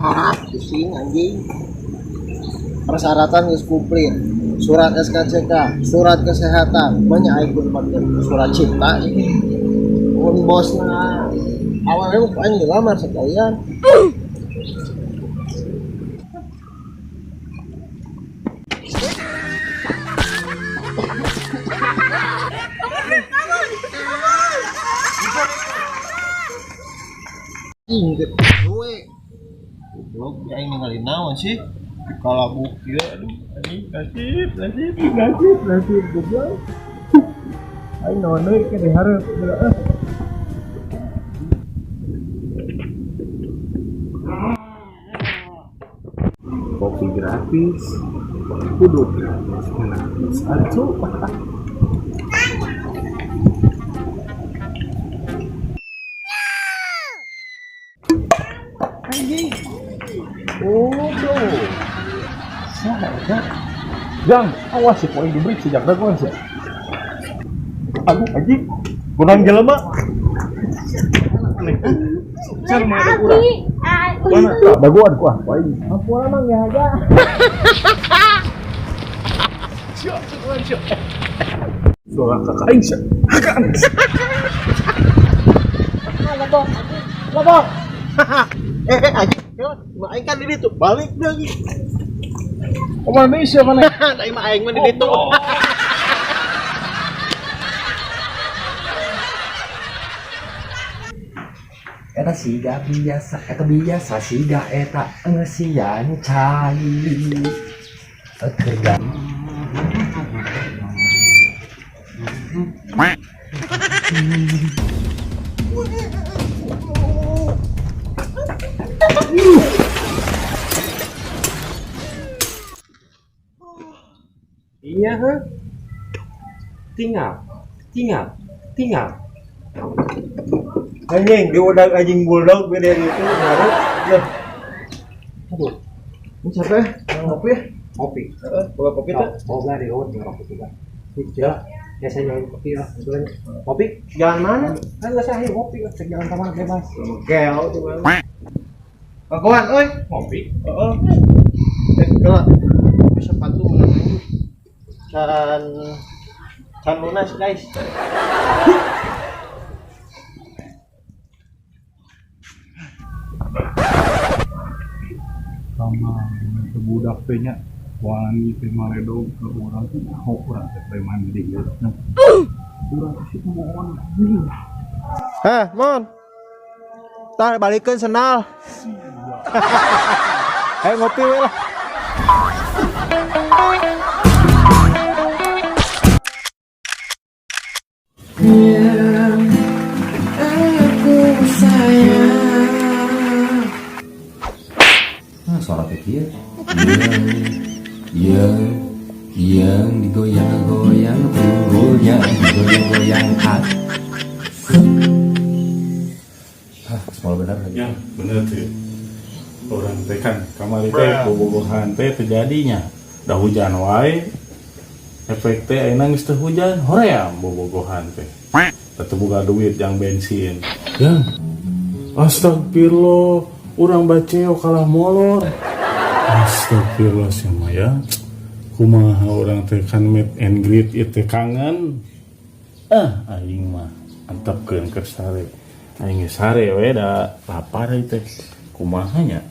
Ah, pusing anjing. Persyaratan geus komplit. Surat SKCK, surat kesehatan, banyak aing pun pakai surat cinta ini. Mun bosna awalnya mau aing dilamar sekalian. Anjing gue. Goblok, ya aing ningali naon sih? Kalabuk kieu, aduh, anjing, nasib, nasib, nasib, nasib, goblok. Aing naon deui ke dihareup, ah. Kopi gratis, kudu gratis, gratis atuh. Anjing. Goblok. Saha eta? Jang, awas sih poin diberi sejak dagoan sih. Aduh, anjing. Kurang jelema. Car mah ada urang. Mana? Dagoan ku ah, aing. Ampura mang ya aja. Siap, siap, siap. Suara kakak aing sih. Hakan. Lebok, anjing. Lebok. Eh, eh, anjing. Mah aing kan di ditu, balik deui. Kumaha deui sia maneh? Da imah aing mah di ditu. Eta siga biasa, eta biasa siga eta ngeusian cai. Kerja. Iya, heh. Tinggal, tinggal, tinggal. Anjing, diudag anjing bulldog beda itu ngaruh. Loh. Aduh. Ini siapa ya? Yang ngopi ya? Kopi. Heeh, boga kopi teh. Boga di lewat ngerokok juga. Ya, ya saya nyobain kopi lah. Kebetulan. Kopi? Jalan mana? Kan nggak saya kopi lah. Jalan taman bebas. Gel cuman. Kawan, euy. Ngopi. Heeh. Eh, kalau sepatu menang anjing. Can can lunas, guys. Sama itu budak teh nya wani teh maledog ke urang teh nyaho urang teh preman di dieu. Nah, urang teh sih mohon anjing. Heh, Mon. Tah balikeun sendal. Ayo ngopi we lah. Nah, suara teh kieu. Yang, yang digoyang-goyang pinggulnya, digoyang-goyang ah. Hah, small bener lagi. Ya, bener tuh. Urang teh kan kamari teh bobogohan teh terjadinya. Da hujan wae. Efek teh ayeuna geus teu hujan, hoream bobogohan teh. Teu boga duit yang bensin. Yang astagfirullah, urang baceo kalah molor. Astagfirullah sia mah ya. Kumaha urang teh kan meet and greet ieu teh kangen. Ah, aing mah antepkeun keur sare. Aing geus sare we da lapar ieu teh. Kumaha nya?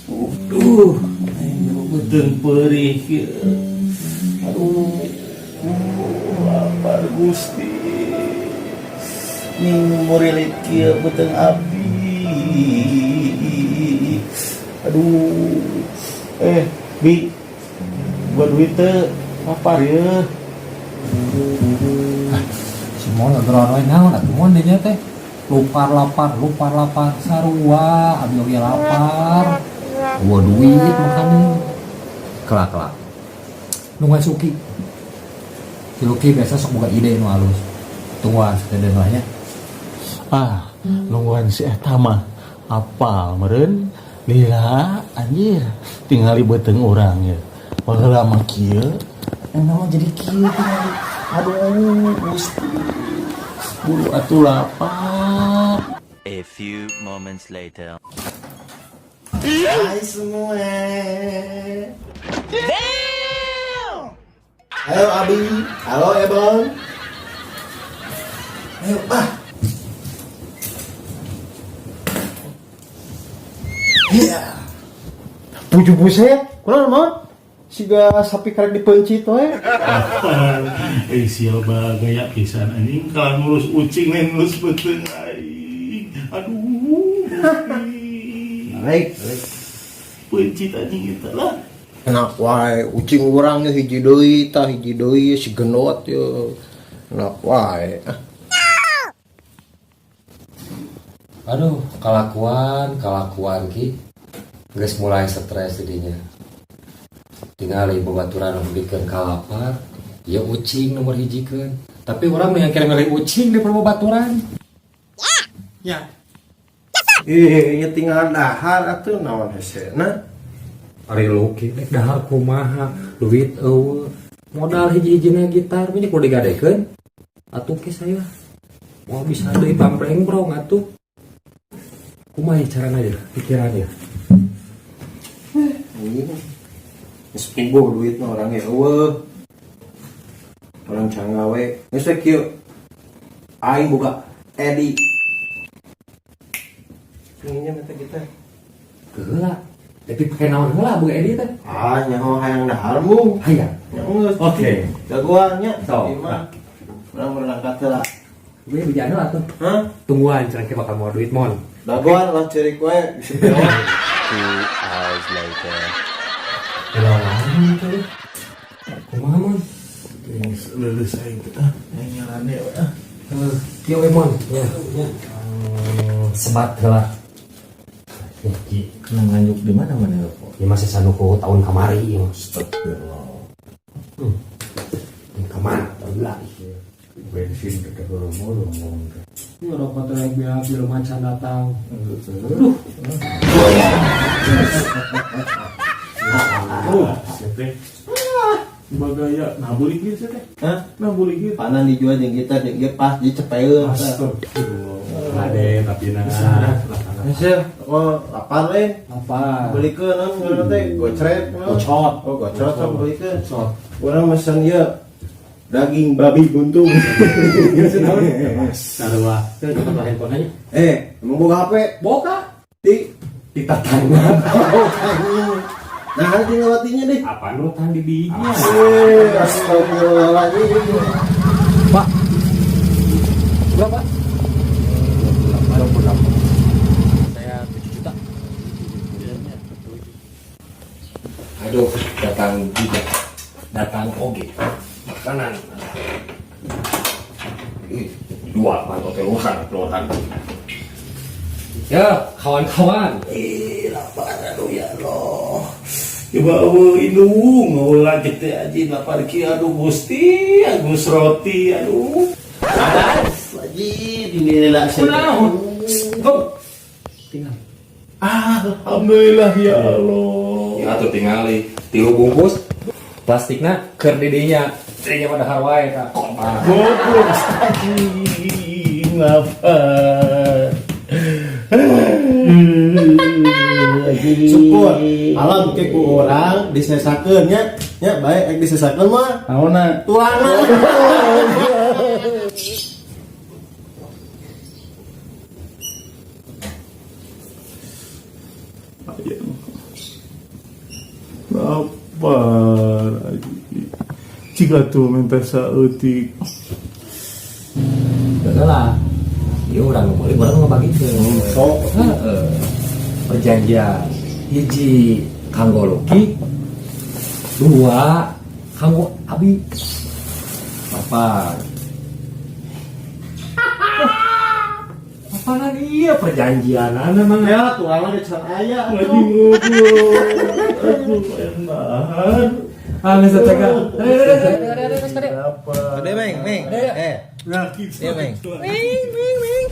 Aduh, aing beuteung peurih kieu. Aduh, lapar Gusti. Ning murilit kieu beuteung abdi. Aduh. Eh, Bi. Gua duit teu lapar ye. Si Mon ngobrol we naon atuh Mon dinya teh. Lupar lapar, lupar lapar, sarua abi oge lapar. Gua duit makanya. Kelak kelak. Nungguan Suki. Si Luki biasa sok boga ide nu halus. Tungguan setelah lah nya. Ah, nungguan si eta mah apal meureun lila anjir tingali beuteung urang ye. Baheula mah kieu Enak mah jadi kieu tinggal. Aduh, Gusti. Buru atuh lapar. A few moments later. Hai semua. Ayo Abi, halo Ebon. Ayo, ah. Iya. Puju buset, kurang mah. Siga sapi karek dipeuncit we. Eh, sial gaya pisan anjing, kalah ngurus ucing lain ngurus beuteung aing. Aduh, Gusti. Baik, baik. Peuncit anjing eta lah. Enak wae, ucing urang hiji deui tah, hiji deui si gendot ye. Enak wae. Ah. Aduh, kalakuan, kalakuan ki. Geus mulai stres jadinya. Tinggal ibu baturan membikeun kalapar, ya ucing nomor hijikeun. Tapi orang yang kira milih ucing di baturan. Ya. Ih, nya tinggal dahar atuh, naon hesena. Ari Luki dek dahar kumaha, duit eueuh. Modal hiji-hijina gitar ini kudu digadekeun. Atuh ke saya. Mau bisa deui pampleng brong atuh. Kumaha carana aja pikirannya. Anjing. Geus puguh duit mah urang ge eueuh. Urang canggawe. Geus we kieu. Aing boga Edi. Inginnya minta gitar. Geula. Tapi pakai naon heula boga Edi teh? Ah, nyaho hayang dahar mung. Hayang. Nya geus. Oke. Jagoan nya. Sok. Ieu mah. Urang berangkat heula. Gue bejana atuh. Hah? Tungguan cenah ke bakal mau duit mon. Dagoan lah ceurik wae bisa bewak. 2 hours later. Heula wae tuh. Kumaha mon? Geus leuleus aing teh ah, aing nyalane we ah. Heuh, kieu we mon. Ya, ya. Sebat heula. Hiji. Kena nganjuk di mana mana rokok? Ini masih sanuku tahun kamari ya. Astagfirullah. Kemana? Tahun lagi. Bensin tetep ngomong. Ini rokok teh biar belum macan datang. Aduh. Oh, sia teh. Bagaya nah beulik ieu sia teh. Hah? Nah beulik ieu. Panan dijual jeung gitar jeung ieu pas dicepeun. Astagfirullah. Ade tapi nah. Hasil, oh lapar lain. Apa? Belikeun naon ngaranna teh? Gocret. Naon? Gocot. Oh, gocot sok belikeun. Gocot. Urang mesen ieu daging babi buntung. Sarua. Teu coba handphone aja. Eh, emang boga HP? Boga. Di Di tatangga. Oh, anjing. Nah, nanti ngawatinya deh. Apa nu tahan di dinya? Eh, astagfirullahaladzim. Pak. Berapa? 28. Saya 7 juta. Aduh, datang juga. Datang oge. Makanan. Ih, dua mantau teluhan, teluhan. Ya, kawan-kawan. Ih, lapar aduh ya Allah. Coba eueuh indung ngaulah teh aji lapar kieu aduh Gusti, Agus roti aduh. Lagi ini lah. Kunaon? Go. Tinggal. Alhamdulillah ya Allah. Ya tuh tingali tilu bungkus plastikna keur di dinya. Dinya pada wae ka. Kompak. Goblok anjing lapar. Syukur alam ke ku urang disesakeun nya. Nya bae ek disesakeun mah. Naonna? Tulangna. Ayam. Lapar anjing. Jika tuh minta saeutik. Lah. Ieu urang nu meuli urang ngabagikeun. Sok. Heeh. Perjanjian hiji kanggo Luki, dua kanggo Abi. Apa? Apaan iya perjanjian memang Ya, tulangna di can aya atuh. Anjing goblok. Aduh, enak. Ah, geus teh. Lapar. Ade meng, meng. Eh, Nah, gitu. Iya, Meng. Wing, wing, wing.